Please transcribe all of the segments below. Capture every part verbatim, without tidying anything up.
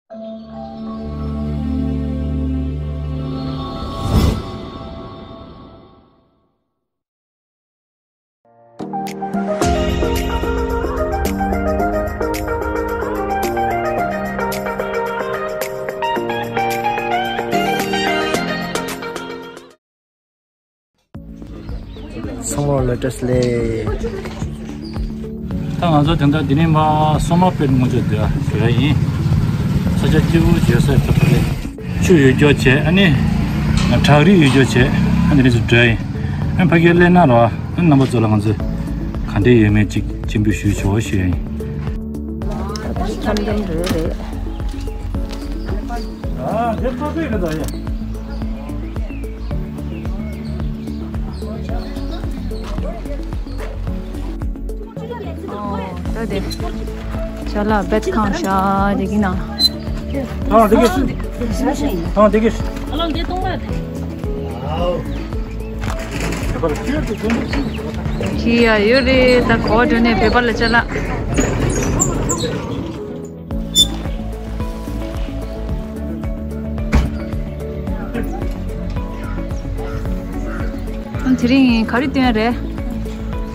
ཚང་མ་ལ་བཀྲ་ཤིས་བདེ་ལེགས། ད་ང་ཚོ་དེ་འདྲ་འདི་ནས་མར་སོ་མ་པེ་སྔོན་ཆད་དེ་བྲོས་ཡིན། ས་ཆ་སྐྱིད་པོ་བྱེད་ས་ཐོབ་པ་རེད། ཆུ་ཡོད་རྒྱུ་བྱས། ཨ་ནི་བྲག་རི་ཡོད་རྒྱུ་བྱས། ཨ་ནི་རེ་ཞིག་བྲོས་ཡིན། ཨ་ནི་ཕ་གིར་སླེབས་ན་རོ། ཨ་ནི་རྣམ་པ་ཚོ་ལ་ང་ཚོས་ག་འདྲས་ཡོད་མེད་ཅིག་སྤྱན་འབུལ་ཞུ་ཆོག་ཞུ་ཡ་ཡིན། འཆམ་འཆམ་རེད་རེད། ཨ་དེ་ཕ་གིར་ག་ད་ཡ། ཨོ། ད་དེ། ཅ་ལག་བེད་ཁང་ཤག་དེ་གི་ནང་། ཨ་དེ་གི། ཨ་དེ་གི། ཁྱི་ཡ་ཡོད་རེད། ད་གོ་དོན་ནས་བོད་པ་ལ་ཅ་ལག། དེ་རིང་ག་རེ་སྟོན་རེད།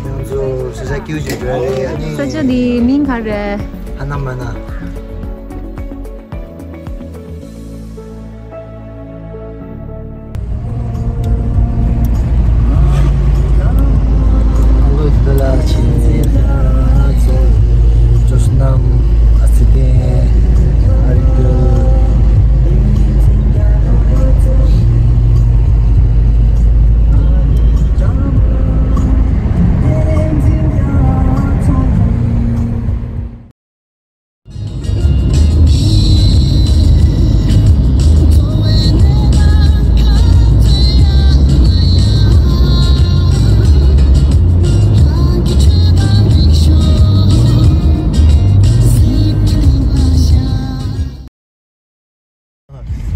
ང་ཚོ་ས་ཆ་སྐྱིད་པོ་ཞིག་འགྲོ་ཡ་རེད། ཨ་ནི་ས་ཆ་འདིའི་མིང་ག་རེ་རེད། ཧ་ན་མ་ན།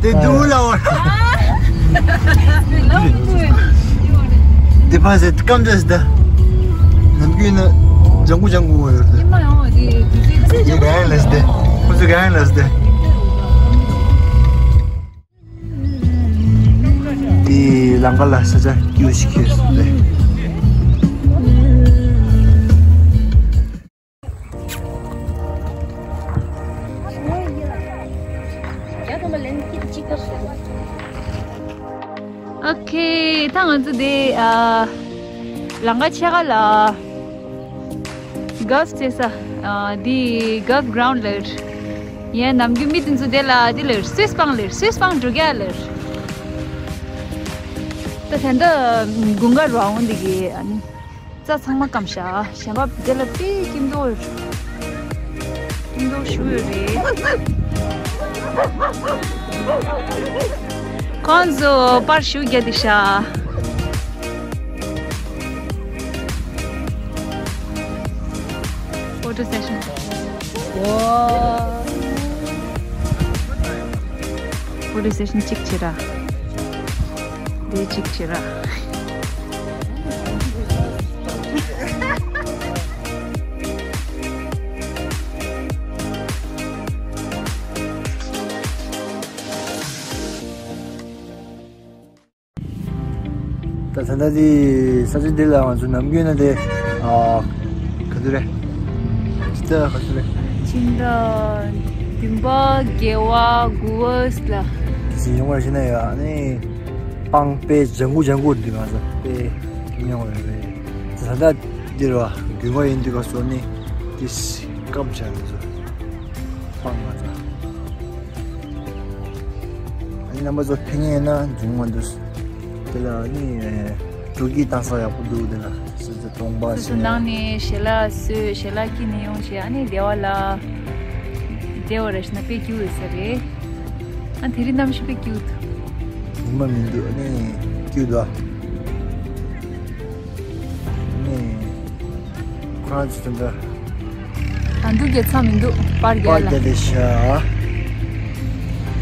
དེ་དུ་ལ་བ། དེ་ཕ་སེ་ཀམ་ཇེས་ད། ནམ་རྒྱུན་ནི་ལྗང་གུ་ལྗང་གུ་ཡོད་དེ། ཡིན་མ་ཡོང་དེ་དུས་ཚོད་དེ་ཡི་ག་ཡང་ལས་དེ། ཁོ་ཚོ་ག་ཡང་ལས་དེ། དེ་ལམ་ཁ་ལ་ས་ཆ་སྐྱིད་པོ་ཞིག་ཁེལ་སོང་སྟེ། ཨོ་ཁེ། ད་ང་ཚོ་དེ་ཨ་ལམ་ཁ་ཕྱེད་ཀ་ལ་གོལ་ཕ་རྩེ་ས། ཨ་འདི་གོལ་ཕ་གྷི་རའུན་ཌི་ལབ། ཡིན་ནམ་རྒྱུན་མི་དེ་ཚོ་དེ་ལ་འདི་ལབ། སུད་སི་སྤང་ལབ། སུད་སི་སྤང་འགྲོ་གི་ཡ་ལབ། ད་དེ་འདྲ་དགུན་ཁ་རུ་འོང་འདི་གི་ཨ་ནི། རྩྭ་ཚང་མ་སྐམ་ཤག་ཞལ་པ་དེ་ལ་དཔེ་སྐྱིད་མདོག་སྐྱིད་མདོག་ཞུ་ཡོད་རེད། ཁོང་ཚོ་པར་ཞུ་རྒྱག་དེ་ཤག་ཕོ་ཊོ་སེ་ཤན། ཝོ། ཕོ་ཊོ་སེ་ཤན་གཅིག་བྱེད་ར། དེ་གཅིག་བྱེད་ར། ད་ད་ལྟ་དེ་ས་ཆ་འདི་ལ་ང་ཚོ་ནམ་རྒྱུན་ན་དེ་ཨ་ག་ཚོད་རེད། ཕྱི་ཟླ་ག་ཚོད་རེད། ཕྱི་ཟླ་བདུན་པ་བརྒྱད་པ་དགུ་པ་ལ། དེ་བཞིན་ཡོང་བར་བྱས་ན་ཡ་ཨ་ནི་སྤང་དཔེ་ལྗང་གུ་ལྗང་གུ་འདུག་ང་ཚོ་དཔེ་སྐྱིད་ཉོ་བ་རེད། ད་ད་ལྟ་འདིར་བ་དགུན་པ་ཡིན་དུས་ག་སོ་ནི་དེ་སྐམ་ཆགས་ང་ཚོ་སྤང་ང་ཚོ། ཨ་ནི་རྣམ་པ་ཚོ་ཕེབས་མཁན་ཡིན་ན་འཛུལ་མ་འདུག་དེ་ལ་ཨ་ནི་སྤྲོ་སྐྱིད་བཏང་ས་ཡག་པོ་འདུག་དེ་ལ་སོ་སོ་སྟོང་པ་སོ་སོ་ནང་ནས་ཞལ་ལག་བཟོས་ཞལ་ལག་སྐྱིད་ནས་ཡོང་བྱས་ཨ་ནི་བདེ་བ་ལ་བདེ་བ་ར་ཞིག་ན་དཔེ་སྐྱིད་པོ་ཡོད་ས་རེད། ཨ་དེ་རིང་གནམ་གཤིས་དཔེ་སྐྱིད་པོ་འདུག་ཉི་མ་མི་འདུག་ཨ་ནི་སྐྱིད་པོ་འདུག་ཨ་ནི། ཁོ་རང་ཚོ་དེ་འདྲ། ད་འདུག་རྒྱལ་ཚ་མི་འདུག་པར་པར་རྒྱག་ལ། རྒྱག་ལས་ཤག་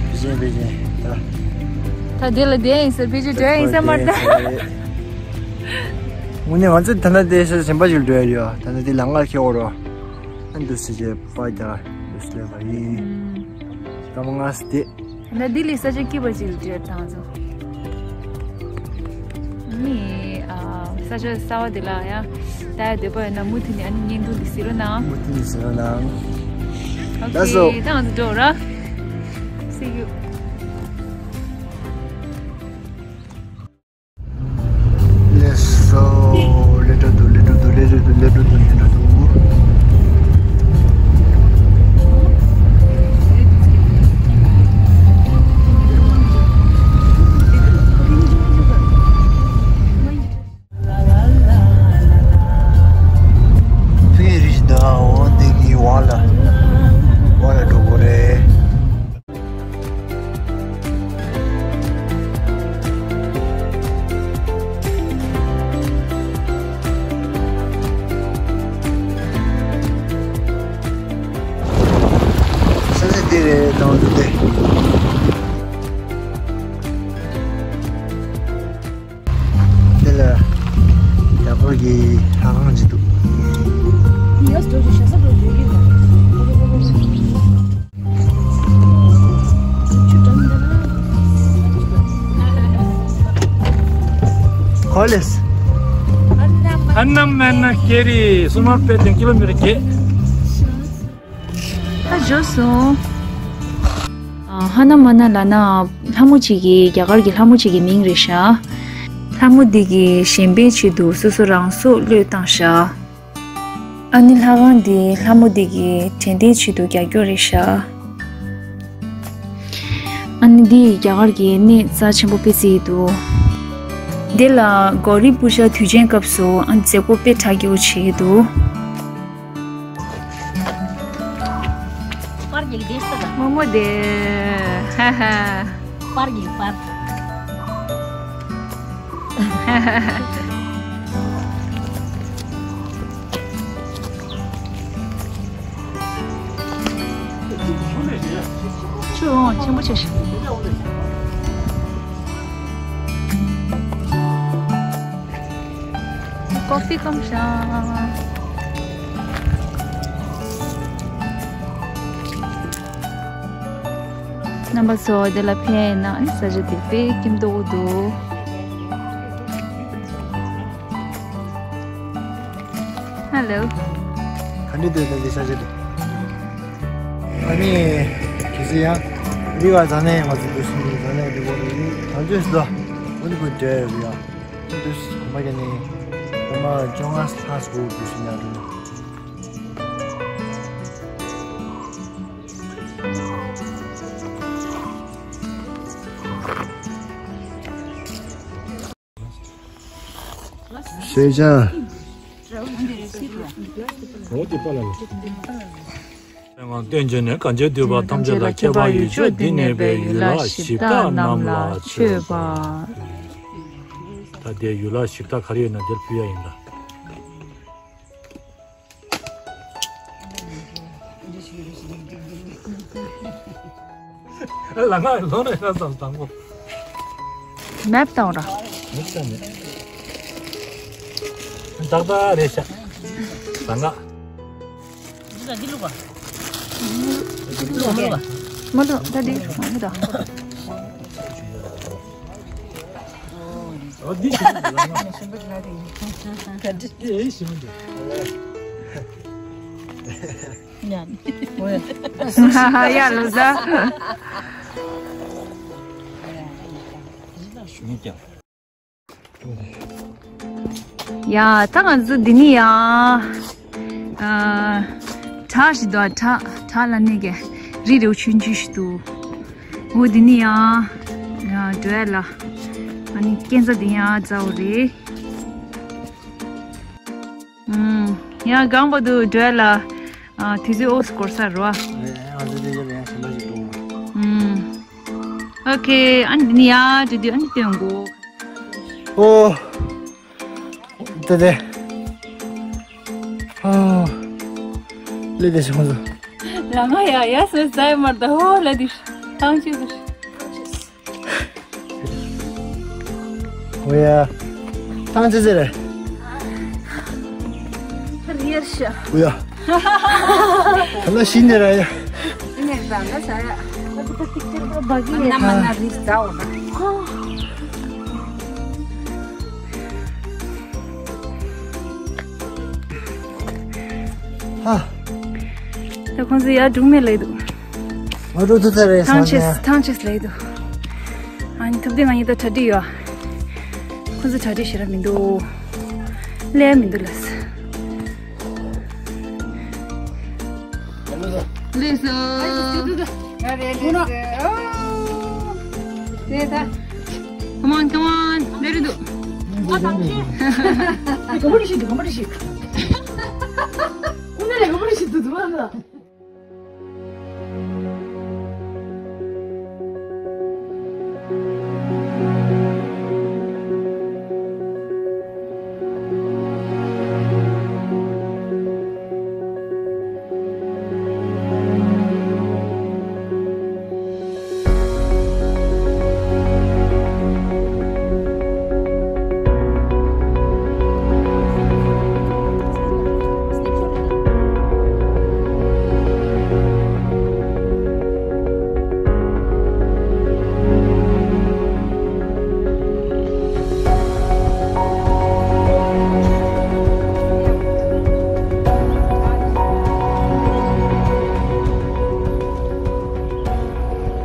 པེ་ཅིན་པེ་ཅིན་ད། ད་དེ་ལ་བསྡད་ཡིན་ཟེར་པེ་ཅིན་བྲོས་ཡིན་ཟེར་མ་ད། དངོས་གནས་ང་ཚོ་ད་ལྟ་དེ་ས་གཞན་པ་ཞིག་འགྲོ་ཡ་ཡོད། ད་ལྟ་དེ་ལམ་ཁ་འཁེལ་བ་རོ། ཨ་འདུག་སེ་བྱས་པར་རྒྱག་འདུག་སེ་ལས་པ་ཡིན། སྐར་མ་ལྔ་ཙམ་བསྡད། ད་ལྡི་ལི་ས་ཆ་སྐྱིད་པོ་ཅིག་ལ་འགྲོ་དང་ཚོ། ནི་ཨ་ས་ཆ་གསར་པ་དེ་ལ་ཡང་ལྟ་ཡ་འདོད་པ་ཡོད་ན་མུ་མཐུད་ནས་ཨ་ནི་བརྙན་ཐུང་འདི་གཟིགས་རོགས་གནང་། མུ་མཐུད་ནས་གཟིགས་རོགས་གནང་། ཨོ་ཁེ། ད་ང་ཚོ་འགྲོ་ར། See you. Let's go. Let's go, let's go, let's go, let's go, let's go. ཕི་རིས་ད་འོ་འདི་གི་བ་ལ་བ་ལ་འགྲོ་གོ་རེད། ས་ཆ་འདི་རེད་དང་འདི་དེ། འདི་ལ་རྒྱ་གར་གྱི་ལྷ་ཁང་ཅིག་འདུག་ཁོ་ལེས། ཨན་ནམ་མན་ན་ཀེ་རི་སུ་མར་པེ་ཏན་ཀི་ལོ་མི་ཊར་བརྒྱད། ད་འབྱོར་སོང་། ཨ། ཧ་ན་མ་ན་ལབ་ན་ལྷ་མོ་གཅིག་གི་རྒྱ་གར་གྱི་ལྷ་མོ་གཅིག་གི་མིང་རེད་ཤག་ལྷ་མོ་འདི་གིས་གཞན་ཕན་ཆེད་དུ་སོ་སོ་རང་སྲོག་བློས་བཏང་ཤག་ཨ་ནི་ལྷ་ཁང་འདི་ལྷ་མོ་འདི་གི་དྲན་རྟེན་ཆེད་དུ་རྒྱག་རྒྱུ་རེད་ཤག་ཨ་ནི་འདི་རྒྱ་གར་གྱི་གནས་རྩ་ཆེན་པོ་དཔེ་རྩིས་འདུག་འདི་ལ་གོ་རི་པུ་ཇ་དུས་ཆེན་སྐབས་སུ་ཨ་ནི་མཛད་སྒོ་དཔེ་གྲགས་རྒྱས་པོ་བྱེད་ཀྱི་འདུག་པར་རྒྱག་བསྡད་ས་དང་། མོག་མོག་དེ། ཧ་ཧ། པར་རྒྱག་པར། ཆུ་འོང་ཆེན་པོ་ཆེ་ཞིག་ཀོ་ཕི་སྐམ་ཤང་། རྣམ་པ་ཚོ་དེ་ལ་ཕེབས་ན་ས་ཆ་དེ་དཔེ་སྐྱིད་མདོག་འདུག་ཧ་ལོ། ག་འདྲ་འདུག་ད་འདི་ས་ཆ་དེ། ཨ་ནི་གལ་སྲིད་ཡང་རི་བ་ཛ་ནའི་ང་ཚོ་འདུག་སུ་འདུག་ཛ་ནའི་འདུག་གོ་རི་ནི་ད་འདྲ་སུ་འདུག་འོ་འདི་གོ་འདྲ་ཡོད་ཡ། འདུག་གོ་མ་གི་ནི་གོ་མ་བཅོ་ལྔ་ལྷག་སུ་འདུག་སུ་ཉག་འདུག་ཤེས་བྱ། རོགས་ཀྱི་པ་ལ་ལ། སྟོན་བྱས་ནས་གང་བྱེད་འདོད་པ་ཐམས་ཅད་ལ་མཁས་པ་ཡོད་ཕྱིར། འདི་ནས་པའི་ཡུལ་ལ་གཞི་བདག་རྣམས་ལ་མཆོད་པ། ད་ལྟའི་ཡུལ་ལ་གཞི་བདག་ག་རེ་ཡོད་ན་དེར་ཕུལ་ཡ་ཡིན་ལ། ལ་ང་ལོ་རེ་ན་ཙམ་དང་པོ། མེབ་བཏང་ར། མེབ་བཏང་ནས། ཏག་ཏག་རེད་ཤག་ད་ང་། འདི་ལ་འདི་བླུགས་པ། འདི་བླུགས་པ་མ་བླུགས་པ། མ་བླུགས་ད་འདི་མ་བླུགས་ད། ཨོ་འདི་ཞིམ་པོ་འདུག་ལ་ང་། འདི་ཞིམ་པོ་འདུག་ཡ་ལོ་ཟ། ཡ་ད་ང་ཚོ་འདི་ནི་ཡ། ཨ། བྲག་ཞིག་འདུག་བྲག་བྲག་ལ་གནས་ཀྱི་རི་རེ་བ་ཆུང་ཆུང་ཞིག་འདུག་འོ་འདི་ནི་ཡ། ཡ་འགྲོ་ཡ་ལ། ཨ་ནི་སྐས་འཛེག་འདི་ཡ་རྫ་བོ་རེད། ཨུམ། ཡང་གང་བར་དུ་འགྲོ་ཡ་ལ། ཨ། དུས་ཚོད་ཨོ་སྐོར་ས་རོ། ཨ་ཙི་ཙི་ཙི་ཡང་ཞིམ་པ་ཞིག་འདུག་ཨུམ། ཨོ་ཁེ། ཨ་ནི་འདི་ནི་ཡ་འགྲོ་དུས་ཨ་ནི་སྟོན་དགོས། ཨོ། ཏེ་ཏེ། ཨ། ལེ་ཏེ་ཞིག་ཧོན་ཟོ། ལ་ང་ཡ་ཡ་སོ་ཟའི་མར་ད་ཧོ་ལ་དི་ཐང་ཆུ་དི། ཨོ་ཡ། ཐང་ཆུ་ཟེར། རེད་ཤག་ཨོ་ཡ། ད་ལ་ཤི་ནི་ར་ཡ། རང་ལ་ཟ་ཡ། ང་ཚོ་ད་ཏིག་ཏིག་པོ་བག་གི་མ་ན་མ་ན་རིགས་ཟ་འོ་ན། ཧ། ད་ཁོང་ཚོ་ཡར་འགྲོ་མེད་ལབ་འདུག་ང་འགྲོ་ཐུབ་ས་རེད་ཐང་བསམ་ཆེས་ནས། ཐང་ཆེས་ལབ་འདུག་ཨ་ནི་ཐུབ་བསྟན་ང་གཉིས་ད་གྲ་སྒྲིག་ཡོད། ཁོང་ཚོ་གྲ་སྒྲིག་ཞེ་དྲག་མི་འདུག་ལས་མི་འདུག་ལབ། ལགས་སོ། Come on, come on. Very good. ག་མ་རེ་ཤི། ག་མ་རེ་ཤི། ཁོ་ན་ལས་ག་མ་རེ་ཤི་དུ་དུ་མ་ལ།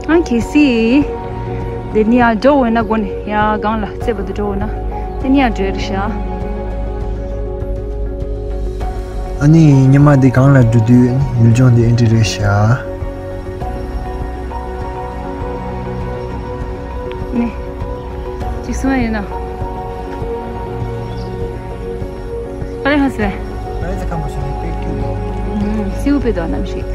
ཨ་གལ་སྲིད། དེ་ནི་ཡང་འགྲོ་འོས་ན་དགོན་ཡང་སྒང་ལ་རྩེ་བ་དུ་འགྲོ་འོས་ན། དེ་ནི་ཡང་འགྲོ་ཡ་རེད་ཤག་ཨ་ནི་ཉི་མ་འདི་སྒང་ལ་འགྲོ་དུས་ཡུལ་ལྗོངས་འདི་ཨེ་འདྲ་རེད་ཤག་ནི། ཅིག་སོང་ཡིན་ན། ཨ་རེ་ཧ་སེ། ཨ་རེ་ཚ་ཁམ་པོ་ཞིག་ནི་པེ་ཀྱུ་ནི། སིའུ་པེ་དོ་ནམ་ཞིག་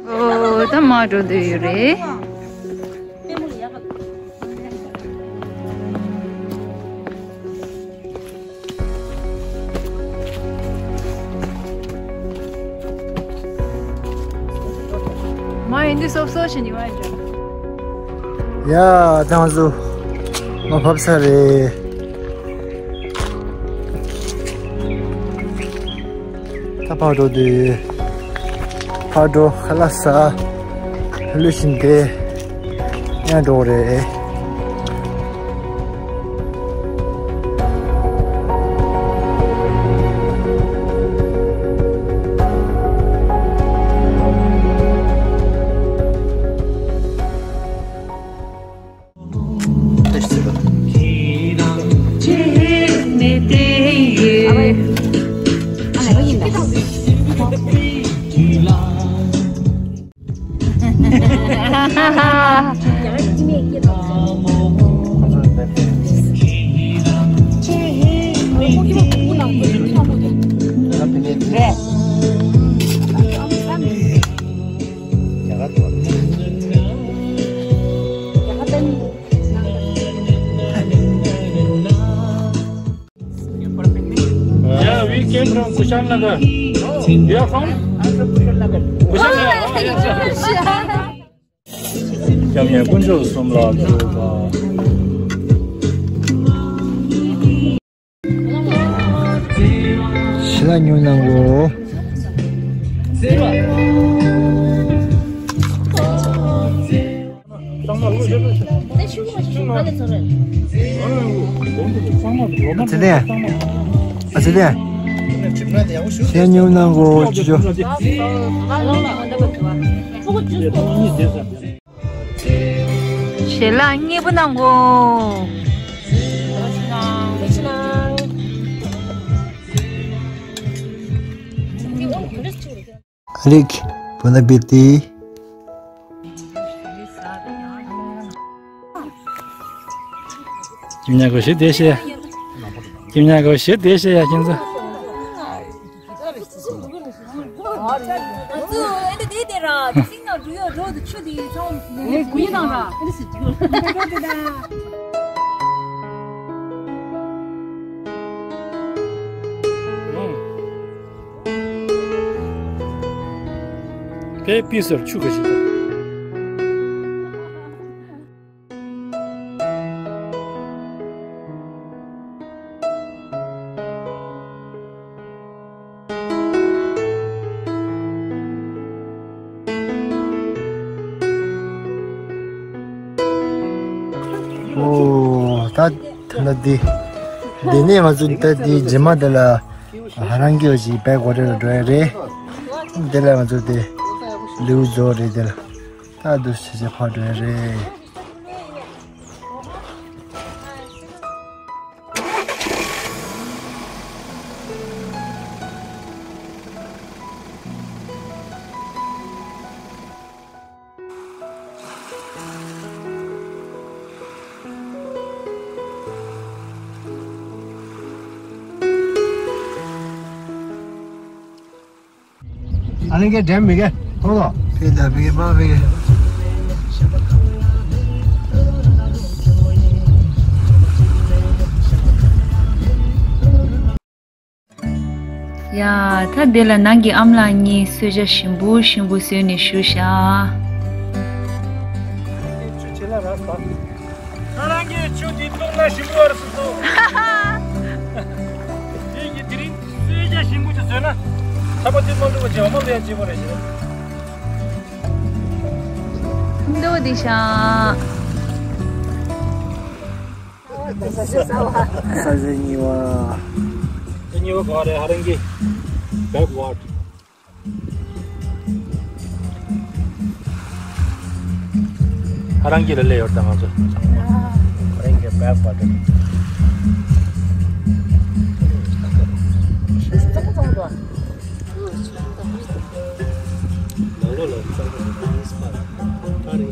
ཨོ། ད་མར་འགྲོ་འདོད་ཡོད་རེད། མ་ཡིན་དུས་སོབ་སོབ་ཞིག་ཉི་མ་ཡིན་ཀྱང་། ཡ། ད་ང་ཚོ་མར་བབས་ཚར་རེད། ད་ཕར་འགྲོ་དུས། ཕར་འགྲོ་ཁ་ལག་ཟ། ལུས་ཤིན་ཏེ་ཡང་འགྲོ་རེད། Yeah, we came from Kushan Nagar. You are from? I'm from Kushan Nagar. Kushan Nagar. Oh, yeah, yeah. ཞབས་གཉིས་དཀོན་མཆོག་གསུམ་ལ་མཆོད་པ། ཞལ་ལག་ཉོ་གནང་གོ། ཨ་ཙི་ལེ། ཨ་ཙི་ལེ། ཞལ་ཉོ་གནང་གོ་ཅོ་ཅོ། ཞལ་ལག་མཉེས་པོ་གནང་གོ། ཨ་རིག་བོ་ན་བི་ཏི། ཁྱིམ་ཉག་གོ་ཞུ་དེ་ཤེ། ཁྱིམ་ཉག་གོ་ཞུ་དེ་ཤེ་ཡ་ཁྱིམ་ཚོ། ང་ཚོ་ཨེ་འདྲ་དེ་དེ་ར་ཅིག་ནང་འགྲོ་ཡོད་འགྲོ་དུ་ཆུ་དེ་ཚང་ངས་གུ་ཡི་དང་ར་ཨེ་འདྲ་ཟེར་གྱི་ཡོད། ཕའི་པི་སར་ཆུ་ག་ཞིག་དང་། ད་ད་ལ་འདི་འདི་ནས་ང་ཚོ་ད་འདི་རྗེས་མ་དེ་ལ་ཧ་རང་གི་ཡོད་ཅིག་བེག་ཝ་ཊར་ལ་འགྲོ་ཡ་རེད། དེ་ལ་ང་ཚོ་དེ་ལེའུ་རྫོགས་རེད། དེ་ལ་ད་འདུག་ཆེ་ཆེ་ཕར་འགྲོ་ཡ་རེད། ཨ་ལེན་གེ་འགྲེམ་མི་གེ་ཐོང་ཐོང་། ཕེ་ད་ཕེ་གེ་མ་ཕེ་གེ། ཡ། ད་དེ་ལ་ནང་གི་ཨམ་ལགས་གཉིས་གསོལ་ཇ་ཞིམ་པོ་ཞིམ་པོ་བཟོས་ནས་བཞུགས་ཤག་ཁྱོད་ཆེ་ལ་རག་པ། ང་རང་གིས་ཆུ་འདི་བཏུང་ན་ཞིམ་པོ་རེད་ཟེར་སོང་། དེ་ཡིན་གྱི་དེ་རིང་གསོལ་ཇ་ཞིམ་པོ་ཅིག་བཟོས་ན། ཚ་པོ་དེ་མ་འགྲོ་བ་བྱེད་འོ་མ་ལ་ཡ་བྱེད་པ་རེད་ཟེར། མདོ་འདི་ཤ། ས་ཟེ་གཉིས་པ། གཉིས་པ་ག་རེ་ཧ་རང་གི་བེག་ཝ་ཊར། ཧ་རང་གི་ལ་ལས་ཡོད་ད་ང་ཚོ། ཧ་རང་གི་བེག་ཝ་ཊར། ནང་ལོགས་ལ་ཚང་མ་ཨིན་སི་པ་ཡར་ཧ་རང་གི་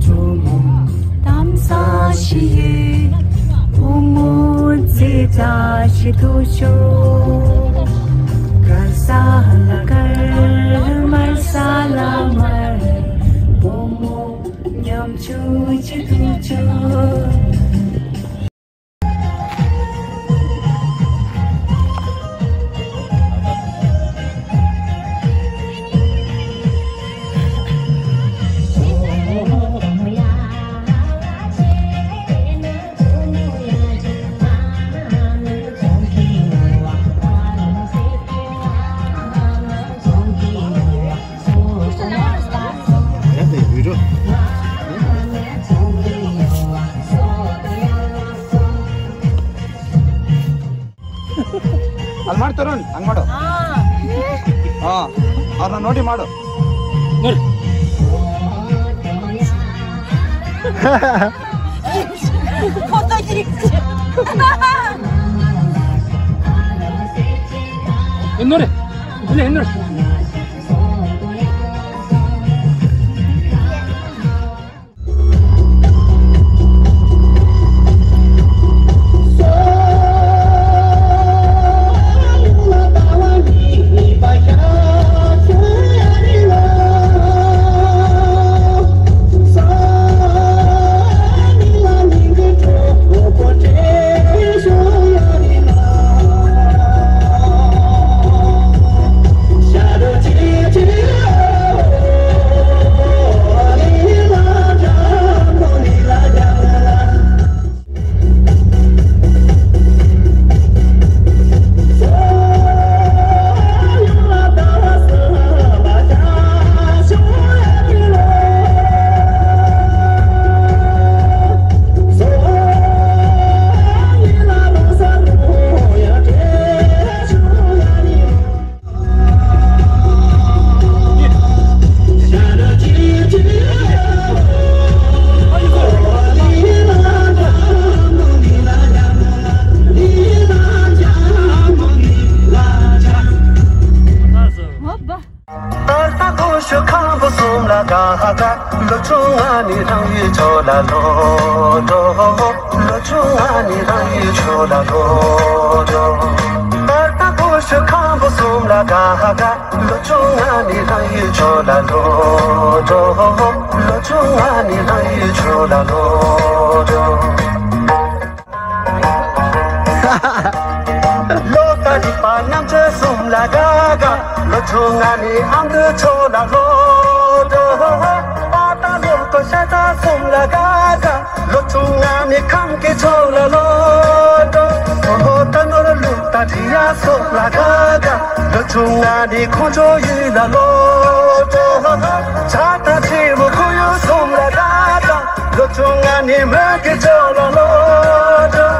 ཆུ་མོ་ཚང་མ། ཨ། ཉམ་ཆུང་ཆེ་ཐུབ་ཆུང་། ಅಲ್ಲಿ ಮಾಡ್ತಾರ ಹಂಗ್ ಮಾಡು. ಹಾ. ಹಾ. ಅವ್ರನ್ನ ನೋಡಿ ಮಾಡು. ನೋಡಿ. ಇಲ್ಲಿ ನೋಡಿ. ད་ལྟ་ཀུ་ཤུ་ཁང་པ་གསུམ་ལ་དགའ་དགའ། ལོ་ཆུང་ང་ནི་རང་ཡུལ་ཕྱོགས་ལ་ལོག་འགྲོ། ལོ་ཆུང་ང་ནི་རང་ཡུལ་ཕྱོགས་ལ་ལོག་འགྲོ། ད་ལྟ་ཀུ་ཤུ་ཁང་པ་གསུམ་ལ་དགའ་དགའ། ལོ་ཆུང་ང་ནི་རང་ཡུལ་ཕྱོགས་ལ་ལོག་འགྲོ། ལོ་ཆུང་ང་ནི་རང་ཡུལ་ཕྱོགས་ལ་ལོག་འགྲོ། ལོ་ལྟར་རིག་པ་རྣམ་དཔྱོད་གསུམ་ལ་དགའ་དགའ། ལོ་ཆུང་ང་ནི་ཨ་མདོའི་ཕྱོགས་ལ་ལོག་འགྲོ། པ་ཏ་ལོ་ ང་ནི་ཁམས་ཀྱི་ཕྱོགས་ལ་ལོག་འགྲོ། ད་ནོར་ལུག་དང་འདྲེ་ཡ་སོགས་ལ་དགའ་དགའ། ལོ་ཆུང་ང་ནི་ཁོང་ཚོ་ཡུལ་ལ་ལོག་འགྲོ། བྱ་དང་ཕྱི་མོ་ཁོར་ཡུག་གསུམ་ལ་དགའ་དགའ། ལོ་ཆུང་ང་ནི་མོན་གྱི་ཕྱོགས་ལ་ལོག་འགྲོ།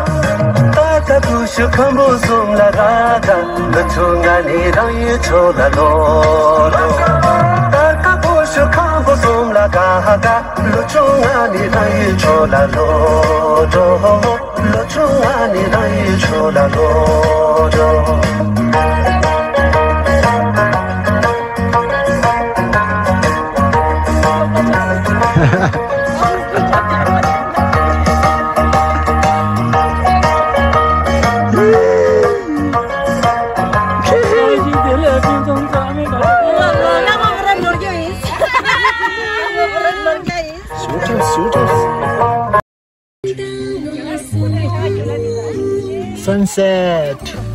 ད་ལྟ་ཀུ་ཤུ་ཁམ་བུ་གསུམ་ལ་དགའ་དགའ། ལོ་ཆུང་ང་ནི་རང་ཡུལ་ཕྱོགས་ལ་ལོག་འགྲོ། ད་ལྟ་ཀུ་ཤུ་ཁམ་བུ་གསུམ་ལ་དགའ་དགའ། ལོ་ཆུང་ང་ནི་རང་ཡུལ་ཕྱོགས་ལ་ལོག་འགྲོ། ལོ་ཆུང་ང་ནི་རང་ཡུལ་ཕྱོགས་ལ་ལོག་འགྲོ། Sunset.